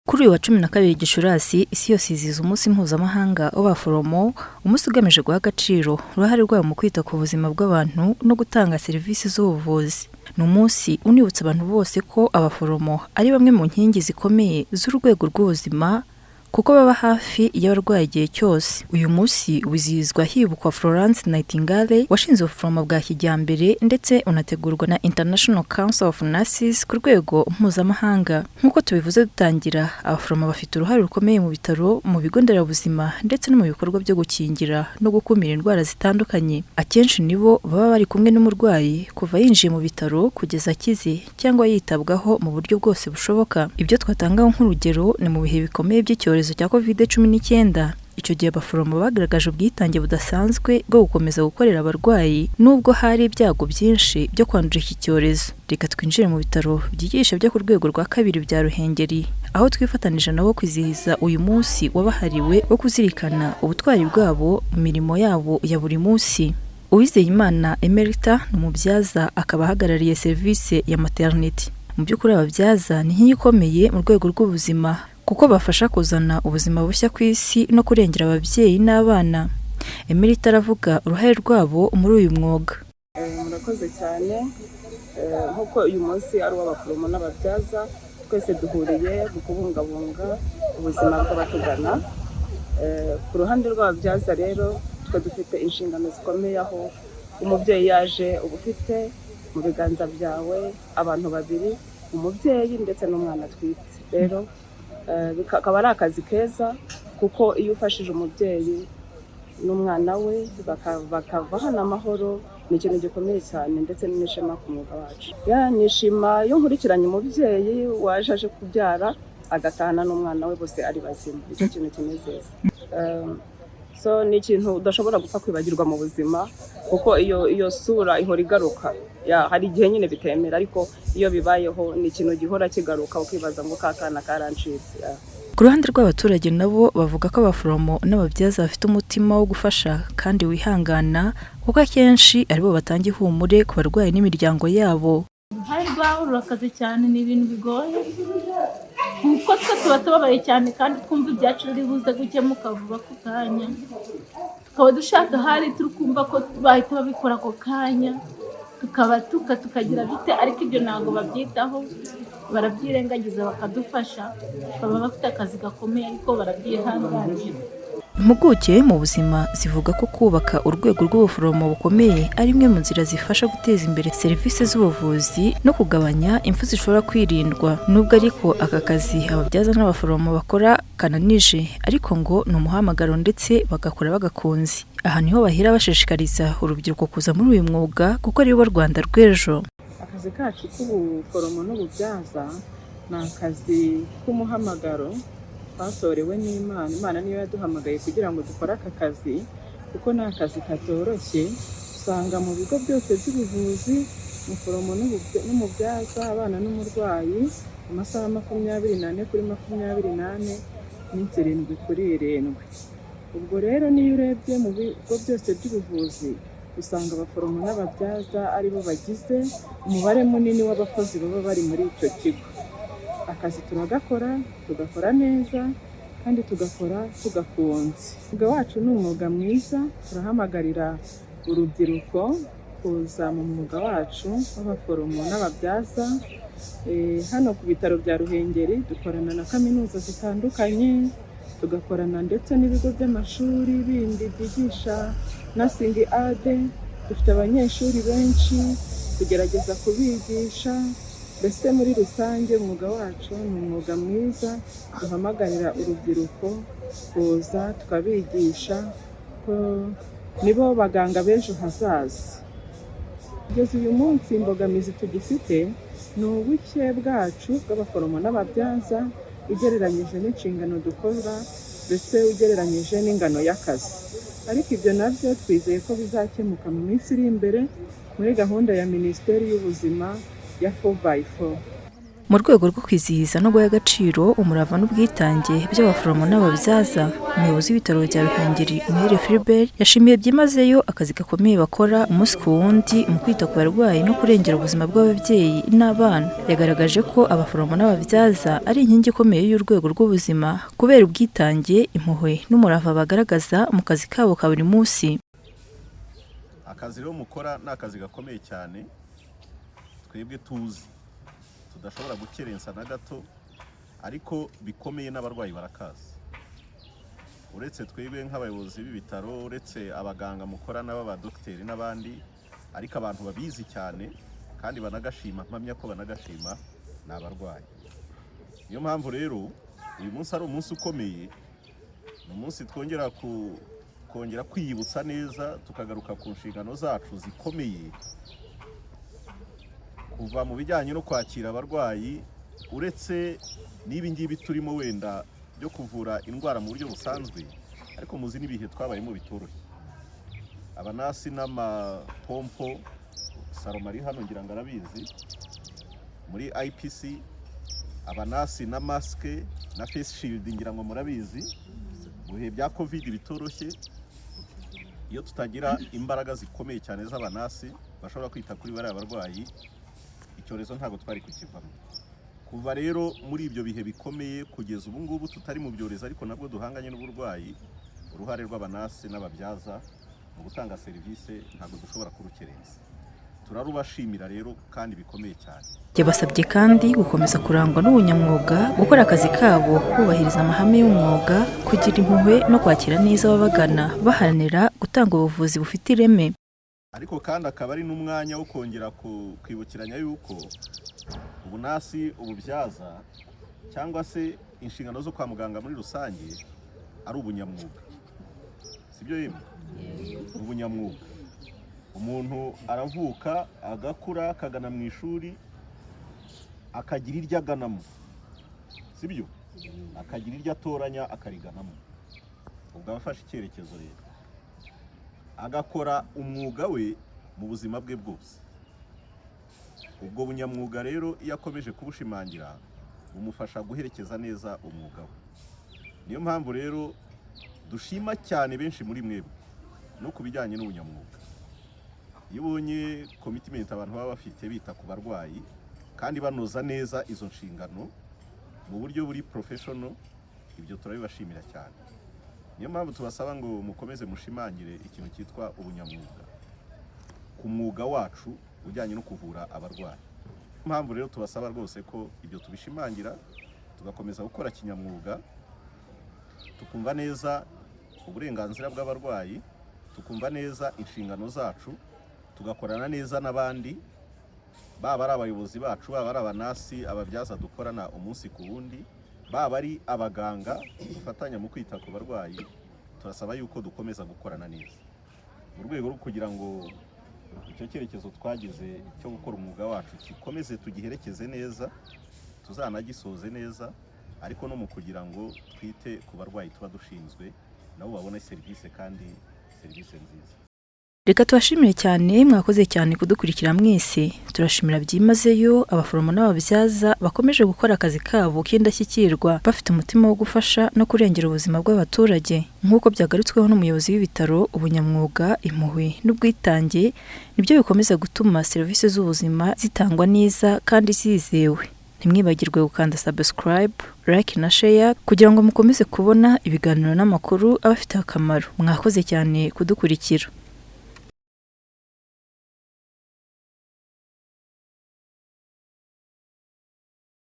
Kuri uyu wa 12 Gicurasi, isi yose yizihiza umunsi mpuzamahanga w'abaforomo, umunsi ugamije guha agaciro uruhare rwabo mu kwita ku buzima bw'abantu no gutanga serivisi z'ubuvuzi. Ni umunsi unibutsa abantu bose ko abaforomo ari bamwe mu nkingi zikomeye z'urwego rw'ubuzima, kuko baba hafi y'abarwayi igihe cyose. Uyu munsi wizihizwa hibukwa Florence Nightingale washinze ubuforomo bwa kijyambere, ndetse unategurwa na International Council of Nurses ku rwego mpuzamahanga. Nk'uko tubivuze dutangira, abaforomo bafite uruhare rukomeye mu bitaro, mu bigo nderabuzima ndetse no mu bikorwa byo gukingira no gukumira indwara zitandukanye. Akenshi nibo baba bari kumwe n'umurwayi kuva yinjiye mu bitaro kugeza akize cyangwa yitabwaho mu buryo bwose bushoboka. Ibyo twatangaho nk'urugero ni mu bihe bikomeye by'icyorezo cya Covid-19. Icyo gihe abaforomo bagaragaje ubwitange budasanzwe bwo gukomeza gukorera abarwayi nubwo hari ibyago byinshi byo kwandura iki cyorezo. Reka twinjire mu bitaro byigisha byo ku rwego rwa kabiri bya Ruhengeri, aho twifatanije nabo kwizihiza uyu munsi wabahariwe wo kuzirikana ubutwari bwabo mu mirimo yabo ya buri munsi. Uwizeyimana Emerita ni umubyaza, akaba ahagarariye serivisi ya maternity. Mu by'ukuri ababyaza ni inkingi ikomeye mu rwego rw'ubuzima, kuko bafasha kuzana ubuzima bushya ku isi no kurengera ababyeyi n'abana. Emerita aravuga uruhare rwabo muri uyu mwuga. Murakoze cyane. Nk'uko uyu munsi ari uw'abaforomo n'ababyaza, twese duhuriye mu kubungabunga ubuzima bw'abatugana. Ku ruhande rw'ababyaza rero, twe dufite inshingano zikomeye, aho umubyeyi yaje uba ufite mu biganza byawe abantu babiri, umubyeyi ndetse n'umwana atwite. Rero bikaba ari akazi keza, kuko iyo ufashije umubyeyi n'umwana we bakava hano amahoro, ni ikintu gikomeye cyane, ndetse n'ishema ku mwuga wacu. Nishima iyo nkurikiranye umubyeyi waje aje kubyara, agatahana n'umwana we, bose ari bazima. Nicyo kintu kinezeza. So ni ikintu udashobora gupfa kwibagirwa mu buzima, kuko iyo sura ihora igaruka. Ya, hari igihe nyine bitemera, ariko iyo bibayeho ni ikintu gihora kigaruka, ukibaza ngo ka kana karancitse. Ya. Ku ruhande rw'abaturage, nabo bavuga ko abaforomo n'ababyaza bafite umutima wo gufasha kandi wihangana, kuko akenshi aribo batanga ihumure ku barwayi n'imiryango yabo. Uruhare rwabo rurakaze cyane. Ni ibintu bigoye, kuko twe tuba tubabaye cyane kandi twumva ibyacu biri buze gukemuka vuba ako kanya, tukaba dushaka ahari turi kumva ko bahita babikora ako kanya, tukabatuka tukagira dute, ariko ibyo ntabwo babyitaho, barabyirengagiza bakadufasha. Baba bafite akazi gakomeye, ariko barabyihanganira. Impuguke mu buzima zivuga ko kubaka urwego rw'ubuforomo bukomeye ari imwe mu nzira zifasha guteza imbere serivisi z'ubuvuzi no kugabanya impfu zishobora kwirindwa. Nubwo ariko aka kazi ababyaza n'abaforomo bakora kananije, ariko ngo ni umuhamagaro ndetse bagakora bagakunze. Aha niho bahera bashishikariza urubyiruko kuza muri uyu mwuga, kuko ari bo Rwanda rw'ejo. Akazi kacu k'ubuforomo n'ububyaza ni akazi k'umuhamagaro twatorewe n'Imana. Imana niyo yaduhamagaye kugira ngo dukore aka kazi, kuko ni akazi katoroshye. Usanga mu bigo byose by'ubuvuzi umuforomo n'umubyaza abana n'umurwayi amasaha 24 kuri 24, iminsi 7 kuri 7. Ubwo rero niyo urebye mu bigo byose by'ubuvuzi, usanga abaforomo n'ababyaza aribo bagize umubare munini w'abakozi baba bari muri icyo kigo. Akazi turagakora, tugakora neza kandi tugakora tugakunze. Umwuga wacu ni umwuga mwiza. Turahamagarira urubyiruko kuza mu mwuga wacu w'abaforomo n'ababyaza. Hano ku bitaro bya Ruhengeri dukorana na kaminuza zitandukanye, tugakorana ndetse n'ibigo by'amashuri bindi byigisha nursing aid. Dufite abanyeshuri benshi, tugerageza kubigisha. Mbese muri rusange umwuga wacu ni umwuga mwiza, duhamagarira urubyiruko kuza tukabigisha, ko nibo baganga b'ejo hazaza. Kugeza uyu munsi imbogamizi tugifite ni ubuke bwacu bw'abaforomo n'ababyaza ugereranyije n'inshingano dukora, ndetse ugereranyije n'ingano y'akazi. Ariko ibyo nabyo twizeye ko bizakemuka mu minsi iri imbere muri gahunda ya Minisiteri y'Ubuzima ya 4x4. Mu rwego rwo kwizihiza no guha agaciro umurava n'ubwitange by'abaforomo n'ababyaza, umuyobozi w'ibitaro bya Ruhengeri, Muhire Philbert, yashimiye byimazeyo akazi gakomeye bakora umunsi ku wundi mu kwita ku barwayi no kurengera ubuzima bw'ababyeyi n'abana. Yagaragaje ko abaforomo n'ababyaza ari inkingi ikomeye y'urwego rw'ubuzima kubera ubwitange, impuhwe n'umurava bagaragaza mu kazi kabo ka buri munsi. Akazi rero mukora ni akazi gakomeye cyane, twebwe tuzi tudashobora gukerensa na gato, ariko bikomeye n'abarwayi barakazi. Uretse twebwe nk'abayobozi b'ibitaro, uretse abaganga mukorana b'abadogiteri n'abandi, ariko abantu babizi cyane kandi banagashima, mpamya ko banagashima, ni abarwayi. Niyo mpamvu rero uyu munsi ari umunsi ukomeye, ni umunsi twongera kongera kwiyibutsa neza, tukagaruka ku nshingano zacu zikomeye, kuva mu bijyanye no kwakira abarwayi, uretse n'ibi ngibi turimo wenda byo kuvura indwara mu buryo busanzwe, ariko muzi n'ibihe twabayemo bitoroshye. Abanasi n'amapompo, Saloma ari hano ngira ngo arabizi, muri IPC abanasi na masque na face shield ngira ngo murabizi, mu bihe bya Covid bitoroshye, iyo tutagira imbaraga zikomeye cyane z'abanasi bashobora kwita kuri bariya barwayi, icyorezo ntabwo twari kukivamo. Kuva rero muri ibyo bihe bikomeye kugeza ubu ngubu tutari mu byorezo ariko nabwo duhanganye n'uburwayi, uruhare rw'abanasi n'ababyaza mu gutanga serivisi ntabwo dushobora kurukerensa. Turarubashimira rero kandi bikomeye cyane. Yabasabye kandi gukomeza kurangwa n'ubunyamwuga, gukora akazi kabo bubahiriza amahame y'umwuga, kugira impuhwe no kwakira neza ababagana, baharanira gutanga ubuvuzi bufite ireme. Ariko kandi akaba ari n'umwanya wo kongera kwibukiranya yuko ubunasi, ububyaza cyangwa se inshingano zo kwa muganga muri rusange ari ubunyamwuga, sibyo yemwe? Ubunyamwuga, umuntu aravuka, agakura, akagana mu ishuri, akagira iryo aganamo, sibyo? Akagira iryo atoranya akariganamo, ubwo aba afashe icyerekezo rero, agakora umwuga we mu buzima bwe bwose. Ubwo bunyamwuga rero iyo akomeje kubushimangira, bumufasha guherekeza neza umwuga we. Niyo mpamvu rero dushima cyane benshi muri mwebwe no ku bijyanye n'ubunyamwuga. Iyo ubonye commitment abantu baba bafite bita ku barwayi kandi banoza neza izo nshingano mu buryo buri professional, ibyo turabibashimira cyane. Niyo mpamvu tubasaba ngo mukomeze mushimangire ikintu cyitwa ubunyamwuga ku mwuga wacu ujyanye no kuvura abarwayi. Niyo mpamvu rero tubasaba rwose ko ibyo tubishimangira, tugakomeza gukora kinyamwuga, tukumva neza uburenganzira bw'abarwayi, tukumva neza inshingano zacu, tugakorana neza n'abandi, baba ari abayobozi bacu, baba ari abanasi, ababyaza dukorana umunsi ku wundi, baba ari abaganga dufatanya mu kwita ku barwayi. Turasaba yuko dukomeza gukorana neza mu rwego rwo kugira ngo icyo cyerekezo twagize cyo gukora umwuga wacu gikomeze, tugiherekeze neza, tuzanagisoze neza, ariko no mu kugira ngo twite ku barwayi tuba dushinzwe, nabo babone serivisi kandi serivisi nziza. Reka tubashimire cyane, mwakoze cyane kudukurikira mwese. Turashimira byimazeyo abaforomo n'ababyaza bakomeje gukora akazi kabo k'indashyikirwa, bafite umutima wo gufasha no kurengera ubuzima bw'abaturage. Nk'uko byagarutsweho n'umuyobozi w'ibitaro, ubunyamwuga, impuhwe n'ubwitange nibyo bikomeza gutuma serivisi z'ubuzima zitangwa neza kandi zizewe. Ntimwibagirwe gukanda subscribe, like na share kugira ngo mukomeze kubona ibiganiro n'amakuru abafitiye akamaro. Mwakoze cyane kudukurikira.